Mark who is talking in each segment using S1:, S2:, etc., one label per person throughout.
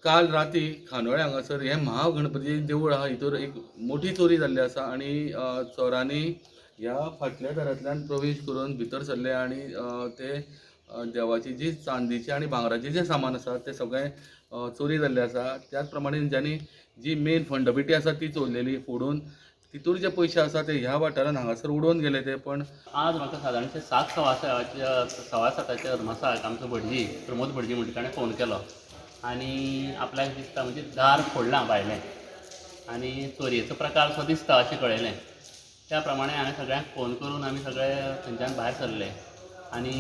S1: काल राती खांडोळें हांगासर हें महागणपतीचें देवूळ आहा, हितूर एक मोठी चोरी जाल्ली आसा आनी चोरांनी ह्या फाटल्या दारांतल्यान प्रवेश करून भितर सरले आनी ते देवाची जी चांदीचें आनी भांगराचें जें सामान आसा तें सगळें चोरी जाल्लें आसा. त्याच प्रमाणे तेंच्यांनी जी मेन फंडपेटी आसा ती चोरलेली फोडून तितूर जे पयशे आसा ते ह्या वाठारान हांगासर उडोवन गेले ते. पण
S2: आज म्हाका सादारणशे सात सव्वा साताच्या अदमासाक आमचो भटजी प्रमोद भटजी म्हणटा ताणें फोन केलो आनी आपल्याक दिसता म्हणजे दार फोडलां भायलें आनी चोरयेचो प्रकार सो दिसता अशें कळयलें. त्या प्रमाणे हांवें सगळ्यांक फोन करून आमी सगळे थंयच्यान भायर सरले आनी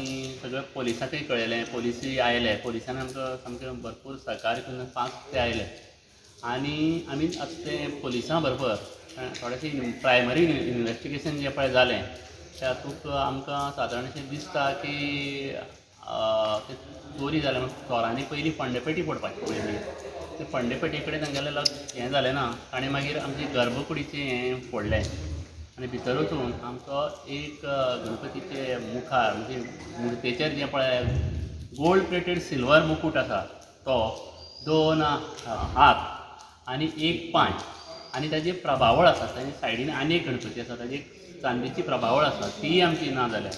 S2: सगळे पोलिसांकय कळयलें. पोलिसूय आयले. पोलिसांनी आमकां सामकें भरपूर सहकार्य करून फास्ट ते आयले आनी आमी आतां ते पोलिसां बरोबर थोडेशें प्रायमरी इनवेस्टिगेशन जें पळय जालें तातूंत आमकां सादारणशें दिसता की ते चोरी जाल्या म्हणून चोरांनी पयलीं फंडपेटी फोडपाची पळयली. ते फंडपेटी कडेन तांगेलें लक्ष हें जालें ना, ताणें मागीर आमची गर्भकुडीचें हें फोडलें आनी भितर वचून आमचो एक गणपतीचे मुखार म्हणजे मुर्तेचेर जें पळय गोल्ड प्लेटेड सिल्वर मुकूट आसा तो, दोन हात आनी एक पांय आनी ताजी प्रभावळ आसा. ताजे सायडीन आनी एक गणपती आसा, ताजी एक चांदीची प्रभावळ आसा, तीय आमची ना जाल्या.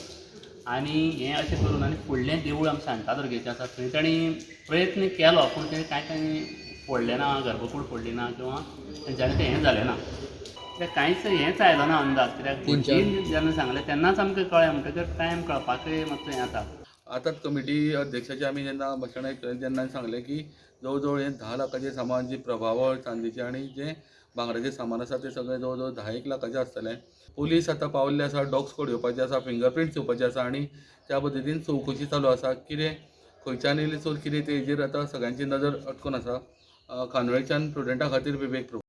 S2: आनी हें अशें करून आनी फुडलें देवूळ आमचें शांतादुर्गेचें आसा थंय तांणी प्रयत्न केलो पूण तें कांय तांणी फोडलें ना, गर्भकूड फोडली ना किंवा तेंच्यांनी तें हें जालें ना. कित्याक कांयच हेंच आयलो ना अंदाज, कित्याक भटजीन जेन्ना सांगलें तेन्नाच आमकां कळ्ळें, म्हणटकच टायम कळपाकय मातसो हें जाता.
S1: आतां कमिटी अध्यक्षाचें आमी जेन्ना भाशण आयकलें तेन्ना सांगलें की जवळ जवळ हें 10 लाखाचें सामान, जी प्रभावळ चांदीचें आनी जें भांगराचें सामान आसा तें सगळें जवळ जवळ 10 लाखाचें आसतलें. पोलीस आतां पावल्ले आसा, डॉग स्क्वॉड येवपाचे आसा, फिंगरप्रिंट्स येवपाचे आसा आनी त्या पद्दतीन चवकशी चालू आसा. कितें खंयच्यान येयली चोर कितें तेजेर आतां सगळ्यांची नदर अटकून आसा. खांडोळेच्यान प्रुडंटा खातीर विवेक प्रभू.